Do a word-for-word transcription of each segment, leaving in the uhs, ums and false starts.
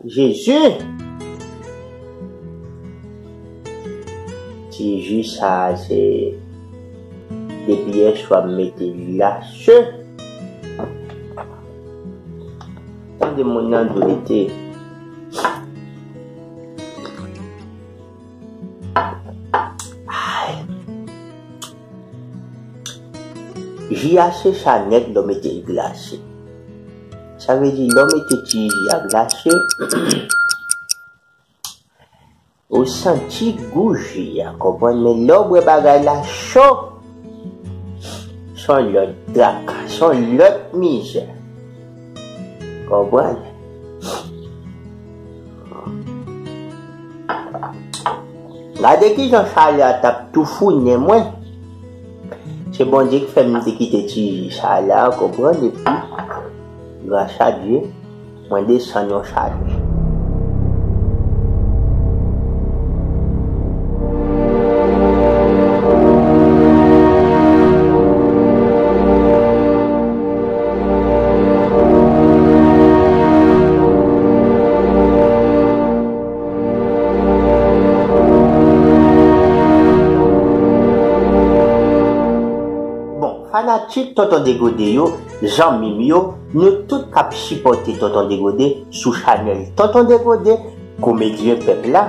Jezi! Ti ji sa a, se depi yèswa m mete li la, se. Tande moun nan dwe te. Ay. Ji a se chanèl lè w mete l glase. Sa vle di, lè w mete ti ji a glase, ou santi gou ji a, konprann? Men lè w bwè bagay la cho, se yon lòt traka, se yon lòt mizè. Konprann? Gade kijan chalè a t ap toufounen mwen. Se Bondye ki fè m te kite ti ji sa la, konprann, epi, gras a Dye, mwen desann yon chalè. Bon, fanatik Tonton Degode yo, zanmi m yo, nou tout k ap sipòte Tonton Degode sou chanèl Tonton Degode, komedyen pèp la.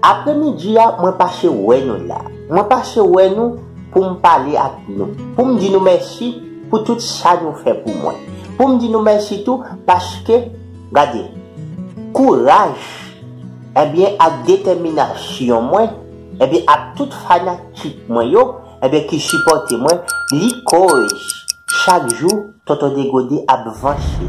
Apremidi a, mwen pase wè nou la. Mwen pase wè nou pou m pale ak nou, pou m di nou mèsi pou tout sa nou fè pou mwen. Pou m di nou mèsi tou paske, gade, kouraj, ebyen, ak detèminasyon mwen, ebyen, ak tout fanatik mwen yo, ebyen, ki sipòte mwen, li koz chak jou Tonton Degode ap vanse.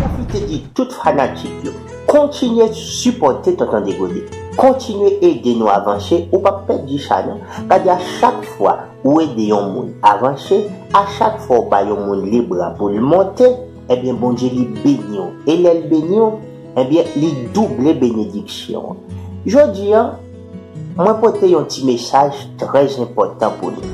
Pwofite di tout fanatik yo, kontinye sipòte Tonton Degode. Kontinye ede nou avanse, ou p ap pèdi sa non. Gade, a chak fwa ou ede yon moun avanse, a chak fwa ou ba yon moun lebra pou l monte, ebyen, Bondye li beni w. E lè l beni w, ebyen, li double benediksyon an. Jodi a, mwen pote yon ti mesaj trè enpòtan pou nou.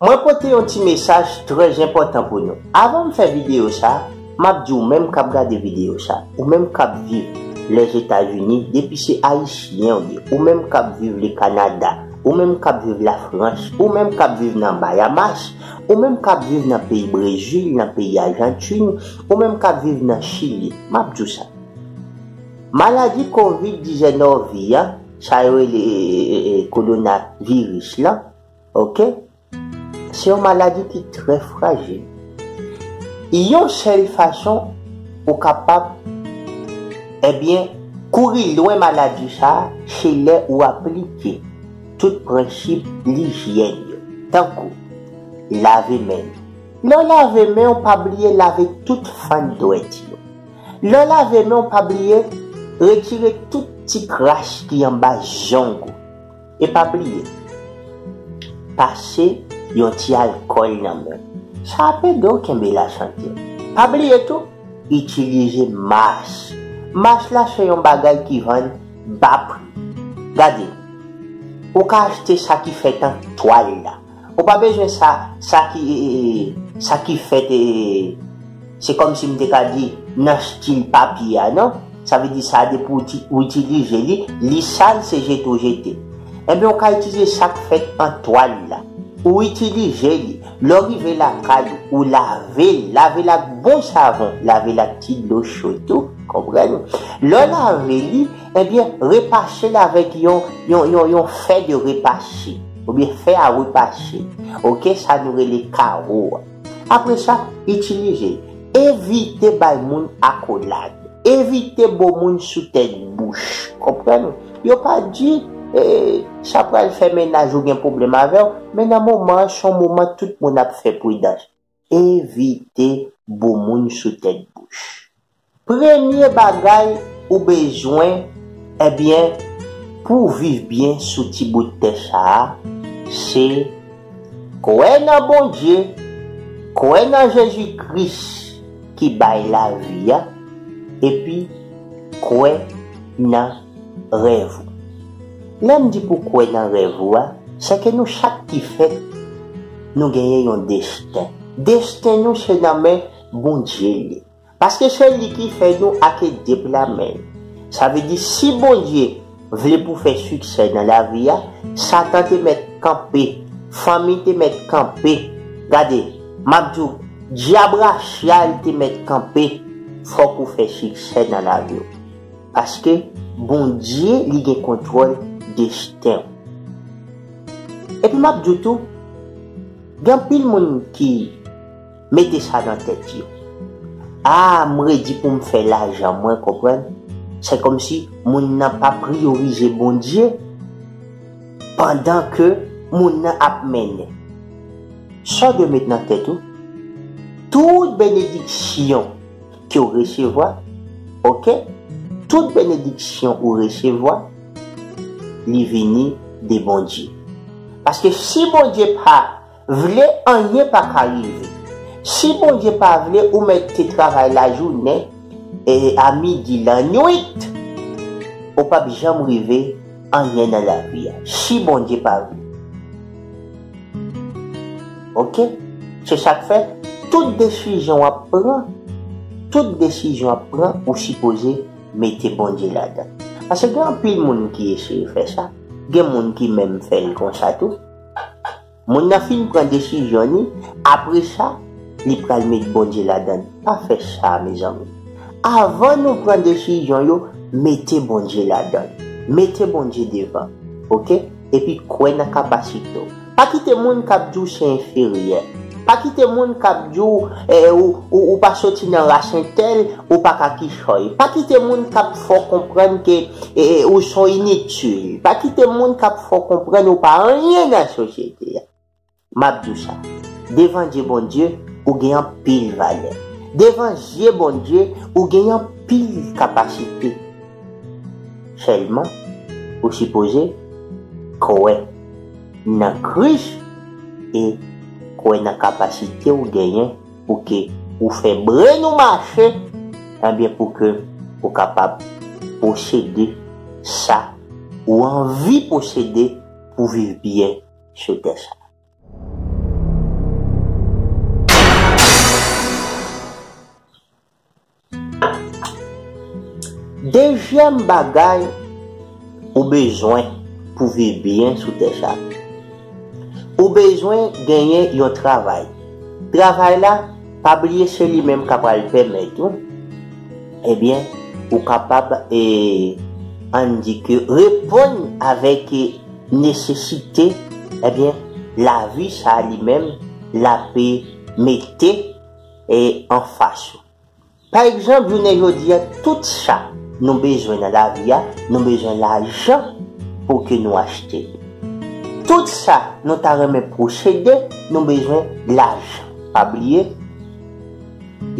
Mwen pote yon ti mesaj trè enpòtan pou nou. Avan m fè videyo sa, m ap di w menm k ap gade videyo sa, ou menm k ap viv Lèzetazini, depi se Ayisyen w ye, ou menm k ap viv le Kanada, ou menm k ap viv Lafrans, ou menm k ap viv nan Bayamas, ou menm k ap viv nan peyi Brezil, nan peyi Ajantin, ou menm k ap viv nan Chili, m ap di w sa. Maladi kovid diznèf a, sa yo rele, e, e, e, kowonaviris la, oke? Se yon maladi ki trè frajil. Yon sèl fason ou kapab, ebyen, kouri lwen maladi sa a, se lè ou aplike tout prensip lijyèn yo, tankou lave men nou. Lè w lave men w, pa bliye lave tout fann dwèt yo. Lè w lave men w, pa bliye retire tout ti kras ki anba zong ou. E pa bliye, pase yon ti alkòl nan men w. Sa ap ede w kenbe lasante w. Pa bliye tou, itilize mas. Mas la se yon bagay ki vann ba pri. Gade, ou ka achte sa ki fèt an twal la. Ou pa bezwen sa, sa ki, e, e, e, sa ki fèt, e, se kòmsi m te ka di nan stil papye a, non? Sa vle di sa depi ou ti-, ou itilize li, li sal, se jete w jete. Ebyen, ou ka itilize sa k fèt an twal la. Ou itilize li. Lè w rive lakay ou, ou lave l, lave l ak bon savon, lave l ak ti dlo cho tou, konprann? Lè w lave li, ebyen, repase l avèk yon, yon, yon, yon fè de repase, oubyen fè a repase. Oke, sa nou rele kawo a. Apre sa, itilize l. Evite bay moun akolad. Evite bo moun sou tèt bouch. Konprann? Yo pa di, e, sa pral fè mennaj ou gen pwoblèm avè w, men nan moman an, se yon moman tout moun ap fè pridans. Evite bo moun sou tèt bouch. Premye bagay ou bezwen, ebyen, pou w viv byen sou ti bout tè sa a, se kwè nan Bondye, kwè nan Jezi Kris, ki bay lavi a, epi kwè nan rèv ou. Lè m di pou kwè nan rèv ou a, se ke nou chak ki fèt, nou genyen yon desten. Desten nou se nan men Bondye li. Paske se li ki fè nou ake de pla men. Sa vle di, si Bondye vle pou fè siksè nan lavi a, Satan te mèt kanpe, fanmi te mèt kanpe. Gade, m ap di w, dyab rasyal te mèt kanpe, fòk ou fè siksè nan lavi w. Paske Bondye, li gen kontwòl desten w. Epi m ap di w tou, gen anpil moun ki mete sa nan tèt yo. A, m redi pou m fè lajan, mwen konprann. Se kòmsi moun nan pa priyorize Bondye pandan ke moun nan ap mennen. Sa w dwe met nan tèt ou, tout benediksyon ke w resevwa, oke? Tout benediksyon ou resevwa, li vini de Bondye. Paske si Bondye pa vle, anyen pa ka rive. Si Bondye pa vle, ou mèt te travay lajounen, e a midi, lannwit, ou p ap janm rive anyen nan lavi a. Si Bondye pa vle. Oke? Se sa k fè, tout desizyon w ap pran, tout desizyon w ap pran, ou sipoze mete Bondye ladan. Paske gen anpil moun ki eseye fè sa. Gen moun ki menm fè l konsa tou. Moun nan fin pran desizyon ni, apre sa, li pral met Bondye ladan. Pa fè sa, mezanmi. Avan nou pran desizyon yo, mete Bondye ladan. Mete Bondye devan. Oke? Epi kwè nan kapasite w. Pa kite moun k ap di w se enferyè. Pa kite moun k ap di w, eh, ou, ou, ou pa soti nan ras entèl, ou pa ka kichòy. Pa kite moun k ap fè w konprann ke, eh, ou se yon initil. Pa kite moun k ap fè w konprann ou pa anyen nan sosyete a. M ap di w sa. Devan je Bondye, ou gen anpil valè. Devan je Bondye, ou gen anpil kapasite. Sèlman, ou sipoze kwè nan Kris e kwè nan kapasite ou genyen pou ke ou fè brenn ou mache, ebyen pou ke ou kapab posede sa ou anvi posede pou viv byen sou tè sa. Dezyèm bagay ou bezwen pou viv byen sou tè sa, ou bezwen genyen yon travay. Travay la, pa bliye se li menm k ap pral pèmèt ou, ebyen, ou kapab, e, ann di ke reponn avèk, e, nesesite, ebyen, lavi sa li menm, l ap mete, e, anfas ou. Pa egzanp, jounen jodi a, tout sa nou bezwen nan lavi a, nou bezwen lajan pou ke nou achte li. Tout sa nou ta renmen posede, nou bezwen lajan. Pa bliye,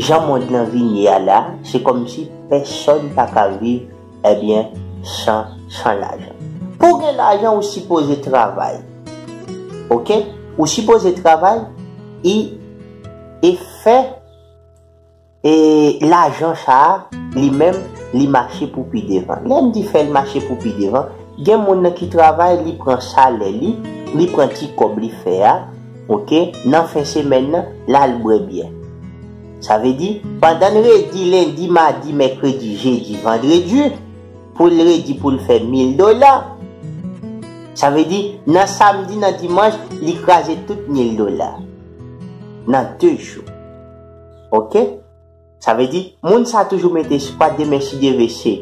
jan mond lan vin ye a la, se kòmsi pèsonn pa ka viv, ebyen, san, san lajan. Pou w gen lajan, ou sipoze travay. Oke? Ou sipoze travay, e, e fè, e, lajan sa a, li menm, li mache pou pi devan. Lè m di fè l mache pou pi devan, gen moun nan ki travay, li pran salè li, li pran ti kòb li fè a, oke, nan fen semèn nan, l al bwè byè. Sa vle di, pandan l redi lendi, madi, mèkredi, jedi, vandredi, pou l redi pou l fè mil dola, sa vle di, nan samdi, nan dimanch, li kraze tout mil dola. Nan de jou. Oke? Sa vle di, moun sa toujou mete espwa demen si Dye vle se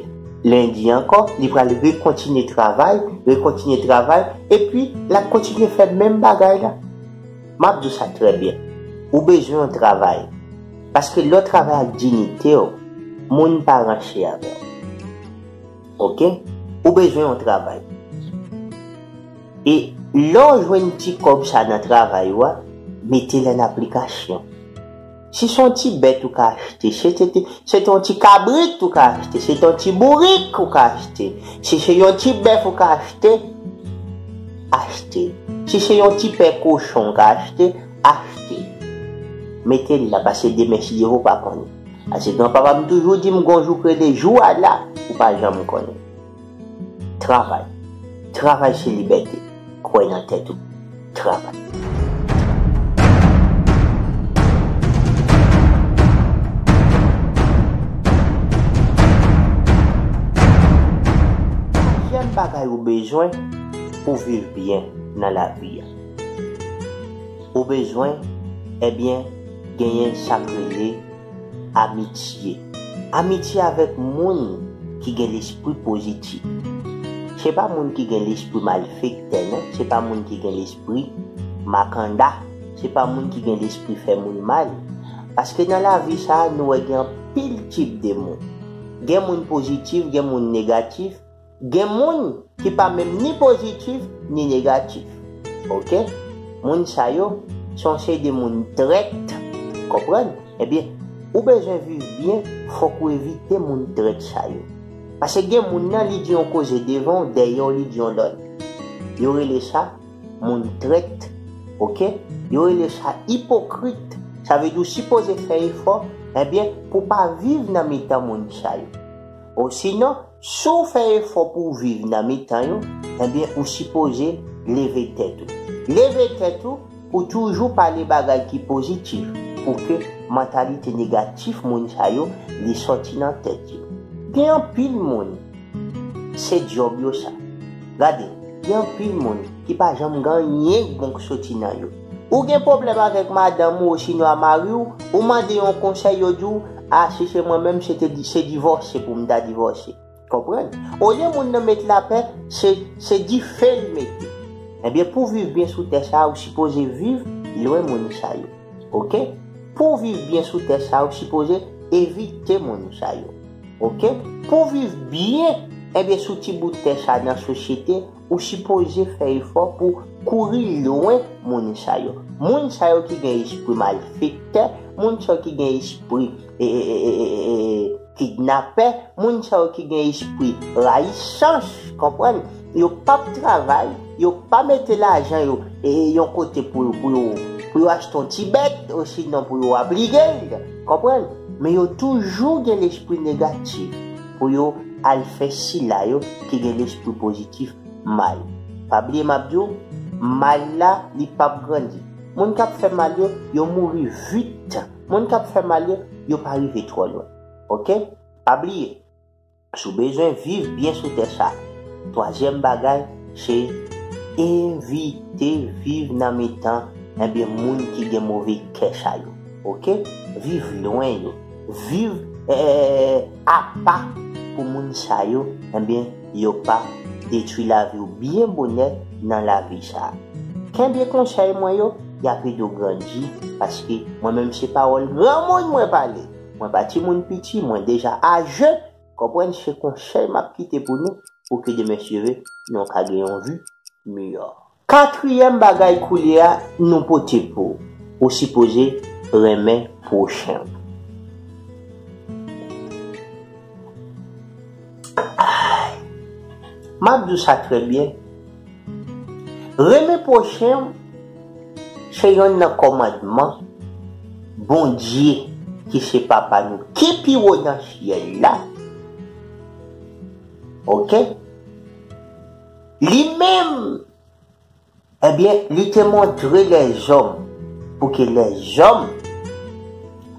lendi ankò, li pral rekontinye travay, rekontinye travay, epi l ap kontinye fè menm bagay la. M ap di w sa trè byen. Ou bezwen yon travay. Paske lè w travay ak diyite w, moun pa ranche avè w. Oke? Ou bezwen yon travay. E lè w jwenn ti kòb sa nan travay ou a, mete l an aplikasyon. Si se yon ti bèt ou ka achte, se te, te, se te yon ti kabrit ou ka achte, se te yon ti bourik ou ka achte, si se yon ti bèf ou ka achte, achte. Si se yon ti pè kochon ou ka achte, achte. Mete l la, paske demen, si Dye vle, ou pa konnen. Paske granpapa m toujou di m gon jou k rele jou a la, ou pa janm konnen. Travay. Travay se libète. Kwè nan tèt ou. Travay. Twazyèm bagay ou bezwen pou viv byen nan lavi a. Ou bezwen, ebyen, genyen sa k rele amitye. Amitye avèk moun ki gen lespri pozitif. Se pa moun ki gen lespri malfektè, non. Se pa moun ki gen lespri makanda. Se pa moun ki gen lespri fè moun mal. Paske nan lavi sa a, nou wè gen anpil tip de moun. Gen moun pozitif, gen moun negatif, gen moun ki pa menm ni pozitif, ni negatif. Oke? Moun sa yo, se yon seri de moun trèt, konprann? Ebyen, ou bezwen viv byen, fòk ou evite moun trèt sa yo. Paske gen moun nan, li di yon koze devan w, dèyè w, li di yon lòt. Yo rele sa moun trèt, oke? Yo rele sa ipokrit. Sa vle di w sipoze fè efò, ebyen, pou w pa viv nan mitan moun sa yo. Osinon, si w fè efò pou w viv nan mitan yo, ebyen, ou sipoze leve tèt ou. Leve tèt ou pou toujou pale bagay ki pozitif, pou ke mantalite negatif moun sa yo, li sòti nan tèt yo. Gen anpil moun, se djòb yo sa. Gade, gen anpil moun ki pa janm gen anyen k bon k soti nan yo. Ou gen pwoblèm avèk madanm ou osinon a mari w, ou mande yon konsèy, yo di w, a, si se mwen menm, se te di, se divòse pou m ta divòse. Konprann? Olye moun nan met lapè, se, se dife l mete. Ebyen, pou w viv byen sou tè sa a, ou sipoze viv lwen moun sa yo. Oke? Pou w viv byen sou tè sa a, ou sipoze evite moun sa yo. Oke? Pou w viv byen, ebyen, sou ti bout tè sa a nan sosyete, ou sipoze fè efò pou kouri lwen moun sa yo. Moun sa yo ki gen espri malfektè, moun sa yo ki gen espri, e, e, e, e, e, e, kidnapè, moun sa yo ki gen espri rayisans, konprann? Yo p ap travay, yo pa mete lajan yo, e, yon kote pou, pou yo, pou yo achte yon ti bèt, osinon pou yo oblige l, konprann? Men yo toujou gen lespri negatif pou yo al fè sila yo ki gen lespri pozitif mal. Pa bliye m ap di w, mal la, li p ap grandi. Moun k ap fè mal yo, yo mouri vit. Moun k ap fè mal yo, yo pa rive twò lwen. Oke? Pa bliye, si w bezwen viv byen sou tè sa, twazyèm bagay, se evite viv nan mitan, ebyen, moun ki gen move kè sa yo. Oke? Viv lwen yo. Viv, eh, apa pou moun sa yo, ebyen, yo pa detwi lavi w byen bonè nan lavi sa a. Kenbe konsèy mwen yo, y ap ede w grandi, paske mwen menm se pawòl granmoun mwen pale. Mwen pa timoun piti, mwen deja aje. Konprann, se konsèy m ap kite pou nou, pou ke demen si Dye vle, nou ka gen yon vi miyò. Katriyèm bagay koulye a nou pote pou ou, ou sipoze renmen pwochen w. Ay, m ap di w sa trè byen. Renmen pwochen w se yonn nan kòmandman Bondye ki se Papa nou ki pi wo nan syèl la. Oke? Li menm, ebyen, li te montre lèzòm pou ke lèzòm,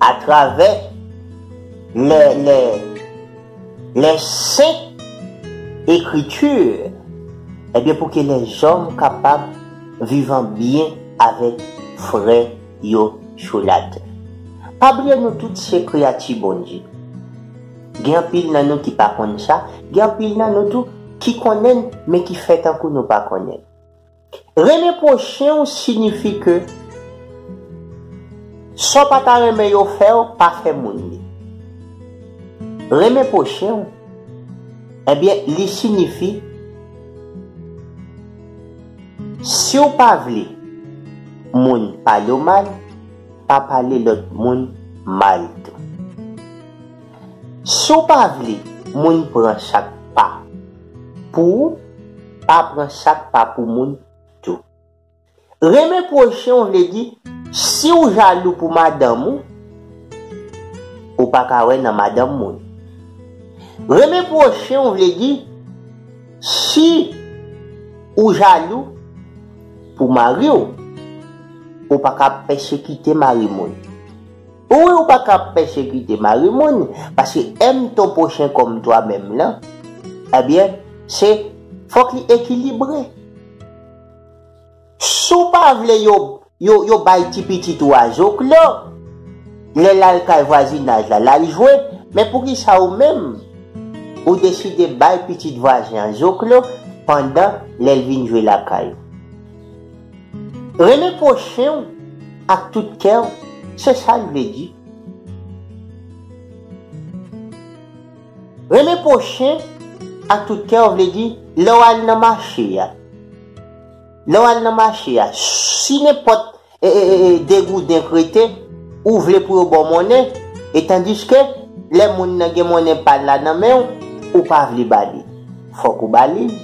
atravè lè, lè, lè sent ekriti, ebyen, pou ke lèzòm kapab viv an byen avèk frè yo sou latè. Pa bliye, nou tout se kreyati Bondye. Gen anpil nan nou ki pa konn sa, gen anpil nan nou tou ki konnen l, men ki fè tankou nou pa konnen l. Renmen pwochen w siyifi ke sa w pa ta renmen yo fè w, pa fè moun li. Renmen pwochen w, ebyen, li siyifi, si w pa vle moun pale w mal, pa pale lòt moun mal tou. Si w pa vle moun pran sa k pa pou ou, pa pran sa k pa pou moun tou. Renmen pwochen w vle di, si w jalou pou madanm ou, ou pa ka wè nan madanm moun. Renmen pwochen w vle di, si ou jalou pou mari w, ou pa ka pèsekite mari moun. Wi, ou pa ka pèsekite mari moun, paske aime ton prochain comme toi-même lan, ebyen, se, fòk li ekilibre. Si w pa vle yo, yo, yo bay ti pitit ou a zoklo, lè l al kay vwazinaj la, l al jwe, men poukisa ou menm, ou deside bay pitit vwazen an zoklo pandan lè l vin jwe lakay ou? Renmen pwochen w ak tout kè w, se sa l vle di. Renmen pwochen ak tout kè w vle di, lè w al nan mache a, lè w al nan mache a, si nenpòt e, e, e, e, degouden k rete, ou vle pou yo ba w monnen, e tandiske lè moun nan gen monnen pa l la nan men w, ou pa vle ba li. Fòk ou ba li l.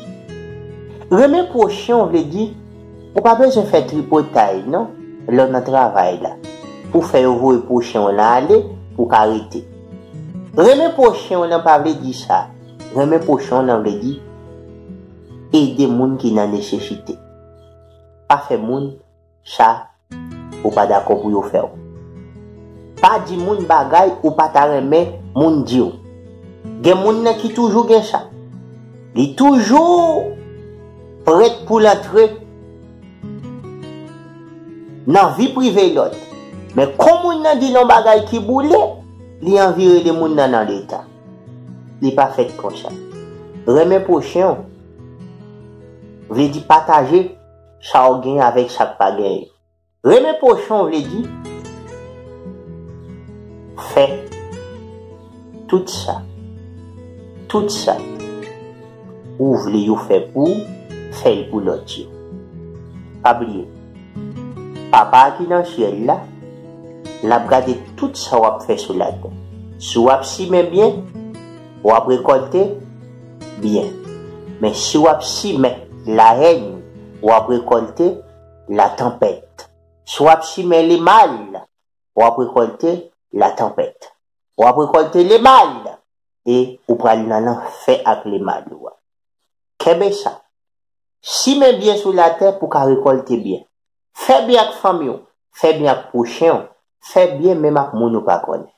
Renmen pwochen w vle di, ou pa bezwen fè tripotay non, lè w nan travay la, pou fè yo voye pwochen w lan ale, pou w ka rete. Renmen pwochen w lan pa vle di sa. Renmen pwochen w lan vle di, ede moun ki nan nesesite. Pa fè moun sa ou pa dakò pou yo fè w. Pa di moun bagay ou pa ta renmen moun di w. Gen moun nan ki toujou gen sa. Li toujou prèt pou l antre nan vi prive lòt. Men kon moun nan di l yon bagay ki boule, li anvi rele moun nan nan leta. Li pa fèt konsa. Renmen pwochen w vle di pataje sa w gen avèk sa k pa gen yo. Renmen pwochen w vle di fè tout sa, tout sa ou vle yo fè pou w, fè l pou lòt yo. Pa bliye, Papa a ki nan syèl la, l ap gade tout sa w ap fè sou latè. Si w ap simen byen, w ap rekòlte byen. Men si w ap simen lahèn, w ap rekòlte latanpèt. Si w ap simen lemal, w ap rekòlte latanpèt. W ap rekòlte lemal, e ou pral nan lanfè ak lemal ou a. Kenbe sa. Simen byen sou latè pou w ka rekòlte byen. Fè byen ak fanmi w, fè byen ak pwochen w, fè byen menm ak moun ou pa konnen.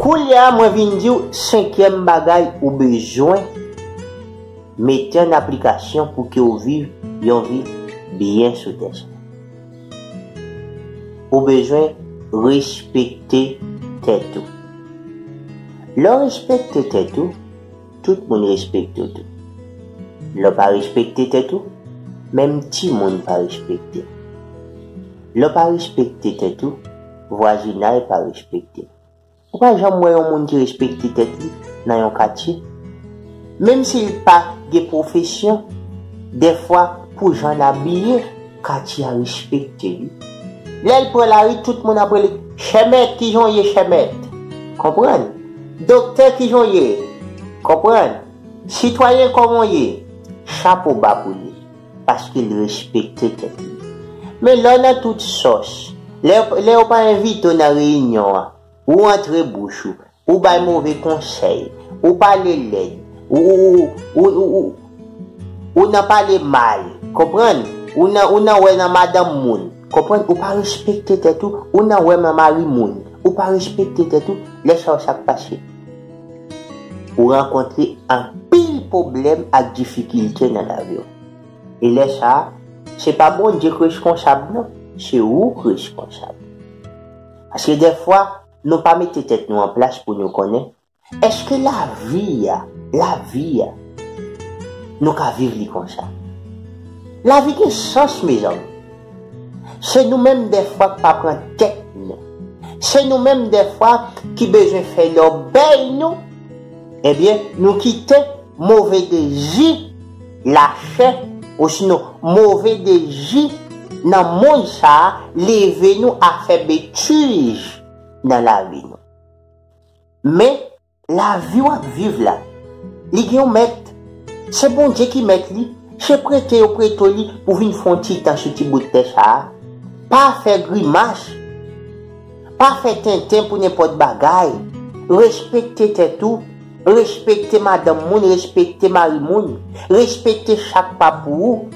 Koulye a, mwen vin di w senkyèm bagay ou bezwen mete an aplikasyon pou ke w viv yon vi byen sou tè sa. Ou bezwen respekte tèt ou. Lè w respekte tèt ou, tout moun respekte w tou. Lè w pa respekte tèt ou, menm timoun pa respekte w. Lè w pa respekte tèt ou, vwazinay pa respekte w. Ou pa janm wè yon moun ki respekte tèt li nan yon katye. Menm si l pa gen pwofesyon, dèfwa pou jan l abiye, katye a respekte li. Lè l pran lari, tout moun ap rele, "Chèmèt, kijan w ye, Chèmèt?" Konprann? "Doktè, kijan w ye?" Konprann? "Sitwayen, kòman w ye?" Chapo ba pou li, paske l respekte tèt li. Men lè w nan tout sòs, lè, lè yo pa envite w nan reyinyon an, ou antre bouch ou, ou bay move konsèy, ou pale lèd, ou, ou, ou, ou, ou, ou nan pale mal, konprann? Ou nan, ou nan wè nan madanm moun, konprann? Ou pa respekte tèt ou, ou nan wè nan mari moun, ou pa respekte tèt ou, lè sa yo sa k pase? Ou rankontre anpil pwoblèm ak difikilte nan lavi w. E lè sa a, se pa Bondye k reskonsab non, se ou k reskonsab. Paske dèfwa, nou pa mete tèt nou an plas pou nou konnen, èske lavi a, lavi a, nou ka viv li konsa? Lavi gen sans, mezanmi. Se nou menm dèfwa k pa pran tèt nou. Se nou menm dèfwa ki bezwen fè lòbèy nou. Ebyen, nou kite move dezi lachè, osinon move dezi nan mond sa a leve nou a fè betiz nan lavi nou. Men, lavi w ap viv la, li gen yon mèt. Se Bondye ki mèt li. Se prete yo prete w li pou vin fè yon ti tan sou ti bout tè sa a. Pa fè grimas. Pa fè tenten pou nenpòt bagay. Respekte tèt ou. Respekte madanm moun, respekte mari moun. Respekte sa k pa pou ou.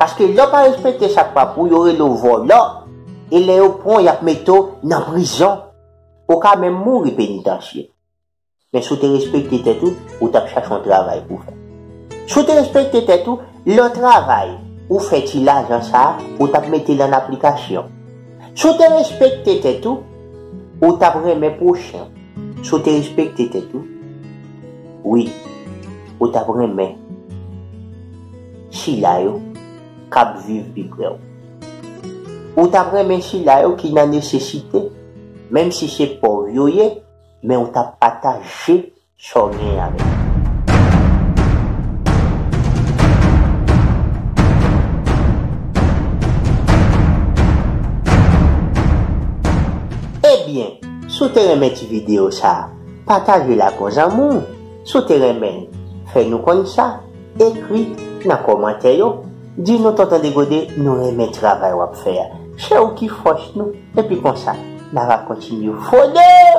Paske lè w pa respekte sa k pa pou ou, yo rele w vòlò. E lè yo pran w, y ap mete w nan prizon. Ou ka menm mouri penitansye. Men si w te respekte tèt ou, ou t ap chache yon travay pou w fè. Si w te respekte tèt ou, lè w travay, ou fè ti lajan sa a, ou t ap mete l an aplikasyon. Si w te respekte tèt ou, ou t ap renmen pwochen w. Si w te respekte tèt ou, wi, ou t ap renmen sila yo k ap viv pi pre w. Ou t ap renmen sila yo ki nan nesesite, menm si se pòv yo ye, men ou t ap pataje sa w genyen avè yo. Ebyen, si w te renmen ti videyo sa a, pataje l ak yon zanmi w. Si w te renmen l, fè nou konn sa. Ekri nan kòmantè yo. Di nou Tonton Degode, nou renmen travay w ap fè a. Se ou ki fòs nou. Epi konsa, n a va kontinye vole!